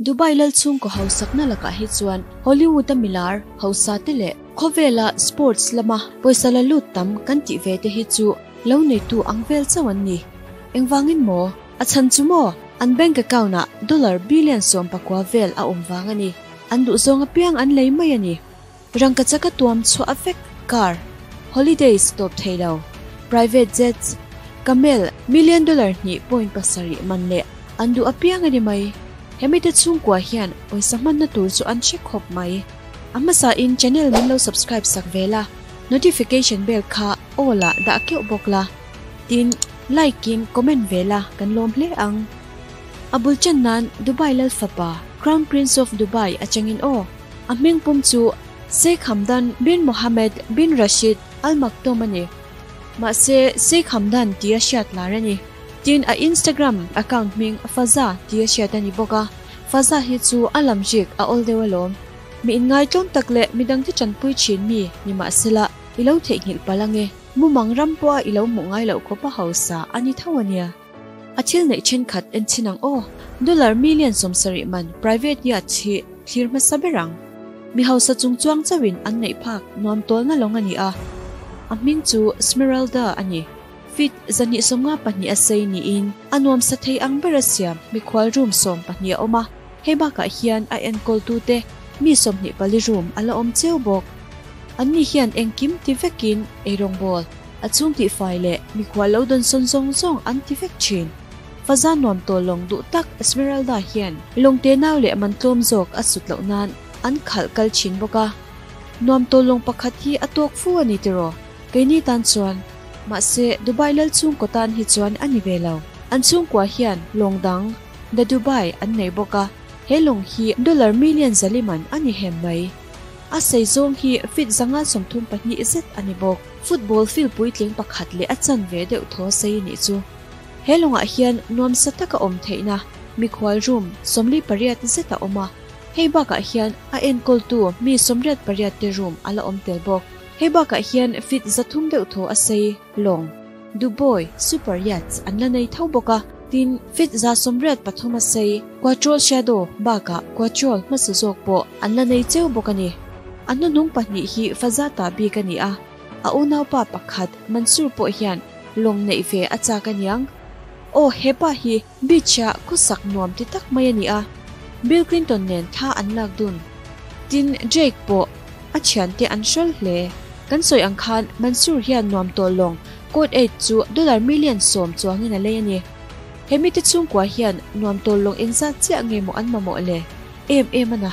Dubai lal chhungkaw hausakna lakah hi chuan Hollywood-a milar hausa te leh khawvela sports lama pawisa la lut tam kan tih ve te hi chu lo neitu ang vel chauh an ni. Engvangin maw? A chhan chu maw? An bank account-ah dollar billion 19 vel a awm vang a ni. An duhzawng apiang an lei mai a ni. Rangkachak a tuam chhuah vek car, holidays tawp thei lo, private jets, camel, million dollar 2.7 man leh an duh apiang a ni mai. Hemi te chhungkua hian pawisa hmanna tur chu an hre khawp mai. A hmasa in channel min lo subscribe sak ve la, notification bell kha all ah dah keuh bawk la. Tin, like in comment ve la kan lawm hle ang. A bul chan nan Dubai lal fapa, Crown Prince of Dubai atangin aw. A hming pum chu Sheikh Hamdan bin Mohammed bin Rashid Al Maktoum a ni. Mahse, Sheikh Hamdan tia hriat lar a ni. Tin, a Instagram account hming Faza tia hriat a ni bawk a. Faza hi chu a lam rik a awl deuh alawm. Mi inngaitlawn tak leh midangte tanpui thin mi ni mahsela i lo theihnghilh palh ange. Mumang ram pawha i lo hmuh ngai loh khawpa hausa a ni tho a nia. A thil neih thenkhat en chin ang aw. Dollar million 70 man private yacht hi thlir hmasa ber ang. Mi hausa chung chuang chauhin an neih phak nuam tawlna lawng a ni a. A hming chu Smeralda a ni. Feet 252 a sei niin a nuam sa thei ang ber a siam mikhual room 12 a awm a. Hei bakah hian a enkawltute mi 24 room a la awm cheu bawk. Anni hian engkim ti vekin eirawngbawl a chhung tihfai leh mikhual lo dawnsawn zawng zawng an ti vek thin. Faza nuam tawl lawng duh tak Esmeralda hian lawngte nau leh man tlawm zawk a sut loh nan an khalh kal thin bawk a. Nuam tawl lawng pakhat hi a tawk fu a ni tiraw? Keini tan chuan. Mahse, Dubai lal chhungkaw tan hi chuan a ni ve lo. An chhungkua hian lawng dang, The Dubai, an nei bawk a, he lawng hi dollar million zali man a ni hem mai. A sei zawng hi feet 134 zet a ni bawk. Football field puitling pakhat leh a chanve deuh thaw sei a nih chu. He lawngah hian nuamsa taka awm theihna mikhual room 48 zet a awm a. Hei bakah hian a enkawltu mi 88 te room a la awm tel bawk. Hei bakah hian feet 300 deuh thaw a sei lawng Dubai Super Yachts an la nei tho bawk a. Tin, feet 183 a sei Quattro Shadow bakah Quattro hmasa zawk pawh an la nei cheu bawk a ni. A hnuhnung pahnih hi Fazata bik a ni a, a unaupa pakhat Mansoor pawh hian lawng neih ve a chak a niang. Aw, hepa hi beach-a khawsak nuam ti tak mai a ni a, Bill Clinton nen thla an lak dun. Tin, Jake pawh a thiante an hrawl hle. Kan sawi ang khan Mansoor hian nuam tawh lawng Code 8 chu dollar million 10 chuangin a lei a ni. He mite chhungkua hian nuam tawl lawng engzat chiah nge maw an mamawh le? Em em a na.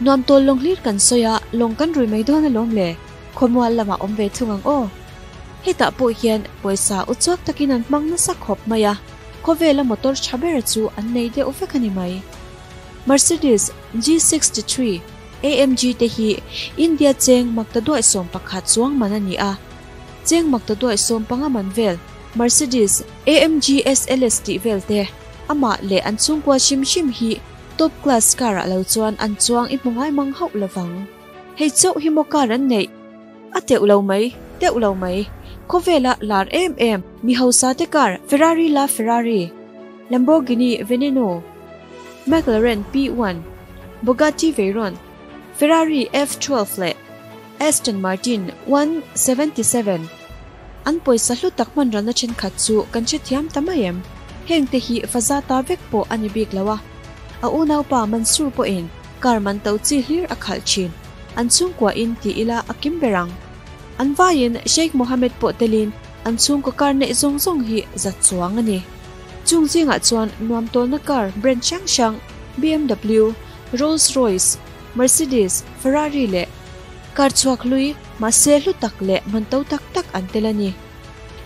Nuam tawl lawng hlir kan sawi a, lawng kan rui mai dawn alawm le? Khawmual lamah awm ve thung ang aw. Hetah pawh hian pawisa uchuak takin an hmang nasa khawp mai a, khawvela motor tha ber chu an nei deuh vek a ni mai. Mercedes G63 AMG te hi India cheng makta duai 11 chuang man a ni a, cheng makta duai 15 man vel Mercedes AMG SLS tih vel te amah leh an chhungkua hrim hrim hi top class car ah lo chuan an chuang i hmu ngai mang hauh lovang. Hei chauh hi maw car an neih? A teuh lo mai, teuh lo mai. Khawvela lar em em mi hausa te car Ferrari la Ferrari, Lamborghini Veneno, McLaren P1, Bugatti Veyron, Ferrari F12 leh Aston Martin 177. An pawisa hlu tak hman ralna thenkhat chu kan hrethiam ta mai em? Heng te hi faza ta vek pawh a ni bik lo a. A unaupa Mansoor pawhin car man to chi hlir a khalh thin. An chhungkua in ti ila a kim ber ang. An vaiin Sheikh Mohammed pawh telin an chhungkaw car neih zawng zawng hi zat chuang a ni. Chung zingah chuan nuam tawlna car brand hrang hrang BMW, Rolls Royce, Mercedes, Ferrari leh car chhuak hlui mahse hlu tak leh man to tak tak an tel a ni.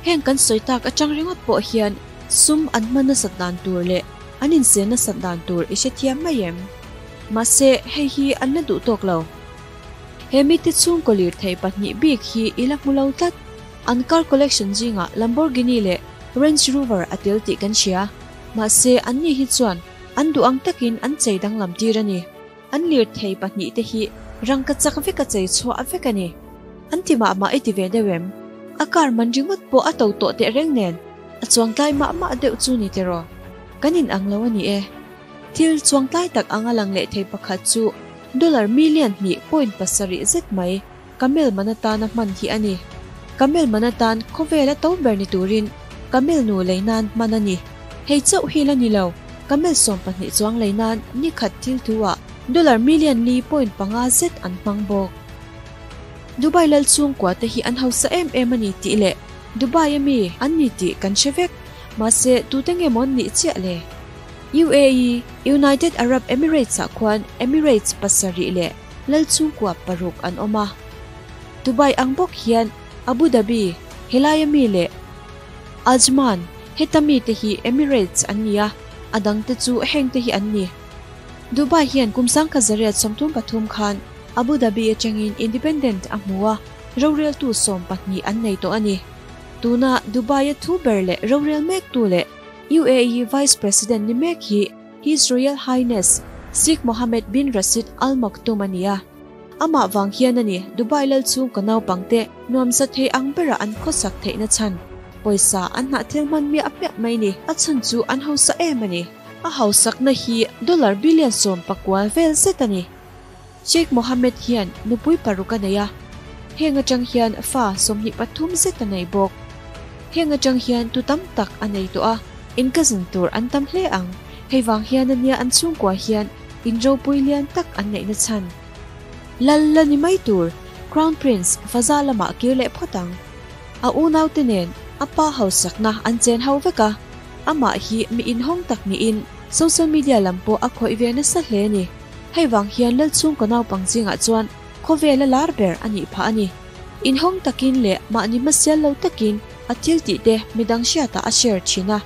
Heng kan sawi tak atang ringawt pawh hian sum an hman nasat dan tur leh an insen nasat dan tur i hrethiam mai em? Mahse, hei hi an la duh tawk lo. He mite chhungkaw lir thei pahnih bik hi i la hmu lo tlat. An car collection zingah Lamborghini leh Range Rover a tel tih kan hria. Mahse, anni hi chuan an duh ang takin an chei danglam tir a ni. An lir thei pahnih te hi rangka chak vek a chei chhuah vek a ni. An ti mah mah i ti ve deuh em? A car man ringawt pawh a to tawh tehreng nen a chuang tlai mah mah deuh chu ni tiraw? Kan in ang lo a ni e. Thil chuangtlai tak anga lang leh thei pakhat chu dollar million hnih point pasarih zet mai camel man atana hman hi a ni. Camel man atan khawvela to ber ni turin camel nu lei nan hman a ni. Hei chauh hi la ni lo, camel 12 chuang lei nan ni khat thil thu ah dollar million li point panga zet an hmang bawk. Dubai lal chhungkua te hi an hausa em em a ni tih leh Dubai a mi an ni tih kan hre vek. Mahse, tute nge maw an nih chiah le? UAE, United Arab Emirates ah khuan Emirates pasarih leh lal chhungkua paruk an awm a. Dubai ang bawk hian Abu Dhabi, helai a mi leh Ajman, heta mi te hi Emirates an ni a, a dang te chu heng te hi an ni. Dubai hian kum 1933 khan Abu Dhabi atangin independent a hmu a, roreltu 12 an nei tawh a ni. Tuna Dubai a thu ber leh rorel mektu leh UAE Vice President ni mek hi His Royal Highness Sheikh Mohammed bin Rashid Al Maktoum a ni a. Amah vang hian a ni Dubai lal chhungkaw naupangte nuamsa thei ang bera an khawsak theihna chhan. Pawisa an hnah thil hman miah miah mai ni. A chhan chu an hausa em a ni. A hausakna hi dollar billion 19 vel zet a ni. Sheikh Mohammed hian nupui paruk a nei a, heng atang hian fa 23 zet a nei bawk. Heng atang hian tu tam tak a nei tawh a, in cousin tur an tam hle ang. Hei vang hian ania an chhungkua hian in ropui lian tak an neihna chhan. Lal la ni mai tur Crown Prince Faza lamah kir leh phawt ang. A unaute nen a pa hausakna an chen ho vek a, amah hi mi inhawng tak niin social media lam pawh a khawih ve nasa hle a ni. Hei vang hian lal chhungkaw naupang zingah chuan khawvela lar ber a nih phah a ni. Inhawng takin leh mahni hmasial lo takin a thil tih te midang hriatah a share thin a.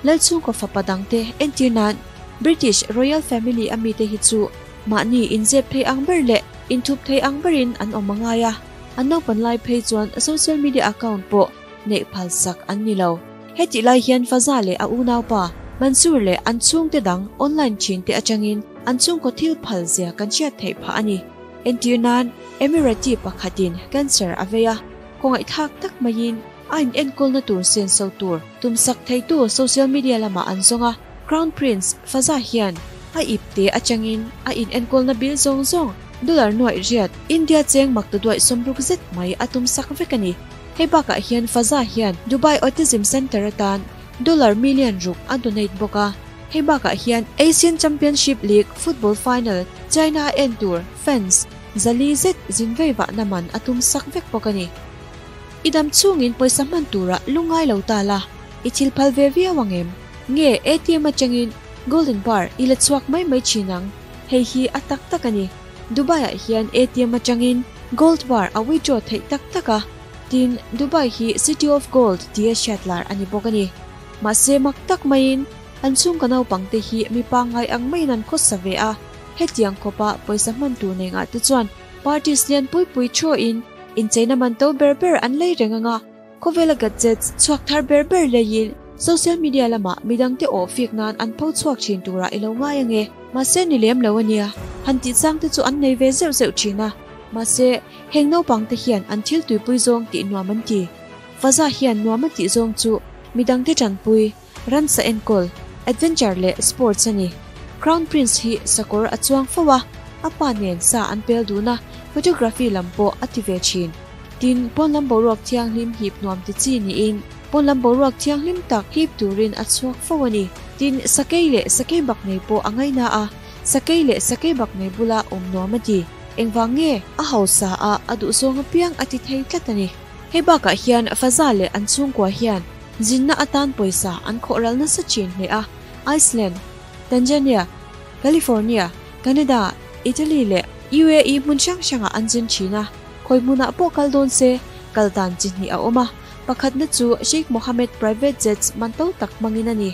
Lal chhungkaw fapa dangte entir nan British Royal Family a mite hi chu mahni inzep thei ang ber leh inthup thei ang berin an awm a ngai a. An naupan lai phei chuan social media account pawh neih phalsak an ni lo. Hetih lai hian Faza leh a unaupa Mansoor leh an chhungte dang online thin te atangin an chhungkaw thil phal zia kan hriat theih phah a ni. Entir nan Emirati pakhatin cancer a vei a, kawngaihthlak tak maiin a in enkawlna tur senso tur tumsak theitu social media lamah an zawng a. Crown Prince Faza hian a ipte atangin a in enkawlna bill zawng zawng dollar nuaih riat India cheng mak ta duaih sawmruk zet mai a tumsak vek a ni. Hei bakah hian Faza hian Dubai Autism Centre atan dollar million ruk a donate bawk a. Hei bakah hian Asian Championship League football final China en tur fans 400 zet zin vei vahna man a tumsak vek bawk a ni. I dam chungin pawisa hman tura lungai lo ta la, i thil phal ve viau ang em? Nge ATM atangin golden bar i la chhuak mai mai thin ang? Hei hi a tak tak a ni. Dubai ah hian ATM atangin gold bar a withdraw theih tak tak a. Tin, Dubai hi City of Gold tia hriat lar a ni bawk a ni. Mahse mak tak maiin an chhungkaw naupangte hi mi pangngai ang maiin an khawsa ve a. Hetiang khawpa pawisa hman tur nei ngah te chuan parties lian pui pui thawhin incheina man to ber ber an lei reng anga khawvela gadgets chhuak thar ber ber leiin social media lamah midangte aw fik nan an pho chhuak thin tura i lo ngai ange. Mahse ni lem lo ania, han tih chang te chu an nei ve zeuh zeuh thin a. Mahse, heng naupangte hian an thil tuipui zawng tih nuam an ti. Faza hian nuam a tih zawng chu midangte tanpui, ransa enkawl, adventure leh sports a ni. Crown Prince hi sakawr a chuang fo a, a pa nen sa an pel dun a, photography lam pawh a ti ve thin. Tin, pawnlam boruak thianghlim hip nuam ti chi niin pawnlam boruak thianghlim tak hip turin a chhuak fo a ni. Tin, sakei leh sakei bak nei pawh a ngaina a, sakei leh sakei bak nei bula awm nuam a ti. Engvang nge a hausa a a duhzawng apiang a ti thei tlat a ni. Hei bakah hian Faza leh an chhungkua hian zinna atan pawisa an khawh ral nasa thin hle a, Iceland, Tanzania, California, Canada, Italy leh UAE hmun hrang hrangah an zin thin a. Khawi hmunah pawh kal dawn se, kal dan chi hnih a awm a, pakhatna chu Sheikh Mohammed private jets man to tak hmangin a ni.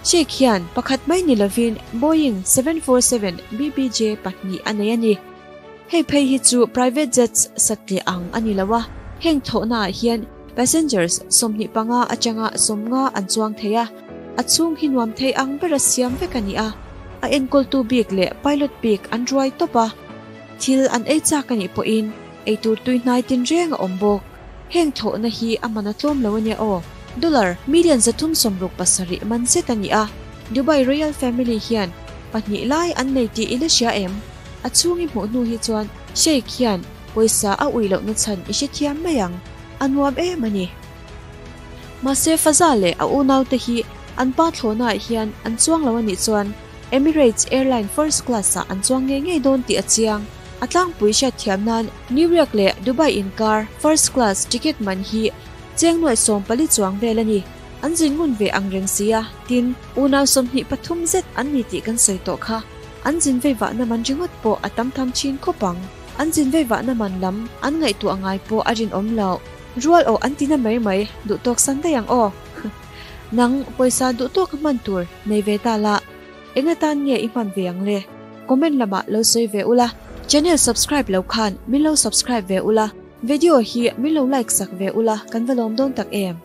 Sheikh hian pakhat mai ni lovin Boeing 747 BBJ pahnih a nei a ni. Hei phei hi chu private jets satliah ang a ni lo a, heng thawhnaah hian passengers 25 atanga 50 an chuang thei a, a chhung hi nuam thei ang bera siam vek a ni a, a enkawltu bik leh pilot bik an ruai tawp a. Thil an ei chak a nih pawhin ei tur tui hnai tin reng a awm bawk. Heng thawhna hi a man a tlawm lo ania aw. Dollar million 367 man zet a ni a. Dubai Royal Family hian pahnih lai an nei tih i la hria em? A chhung i hmuh hnu hi chuan Sheikh hian pawisa a ui lohna chhan i hrethiam mai ang. A nuam em a ni. Mahse Faza leh a unaute hi an pa thlawhnaah hian an chuang lo a nih chuan Emirates Airline First Class-ah an chuang ngei ngei dawn tih a chiang. A tlangpui hriatthiam nan New York leh Dubai inkar First Class ticket man hi cheng nuaih 14 chuang vel a ni. An zin ngun ve ang reng si a, tin, unau 23 zet an ni tih kan sawi tawh kha. An zin vei vahna man ringawt pawh a tam tham thin khawp ang. An zin vei vahna man lam an ngaihtuah ngai pawh a rinawm loh. Rual awh an ti na mai mai, duh tawk san daih ang aw. Nang, pawisa duh tawka hman tur nei ve ta la, eng atan nge i hman ve ang le? Comment lamah lo sawi ve ula. Channel subscribe lo khan min lo subscribe ve ula, video hi min lo like sak ve ula kan va lawm dawn tak em.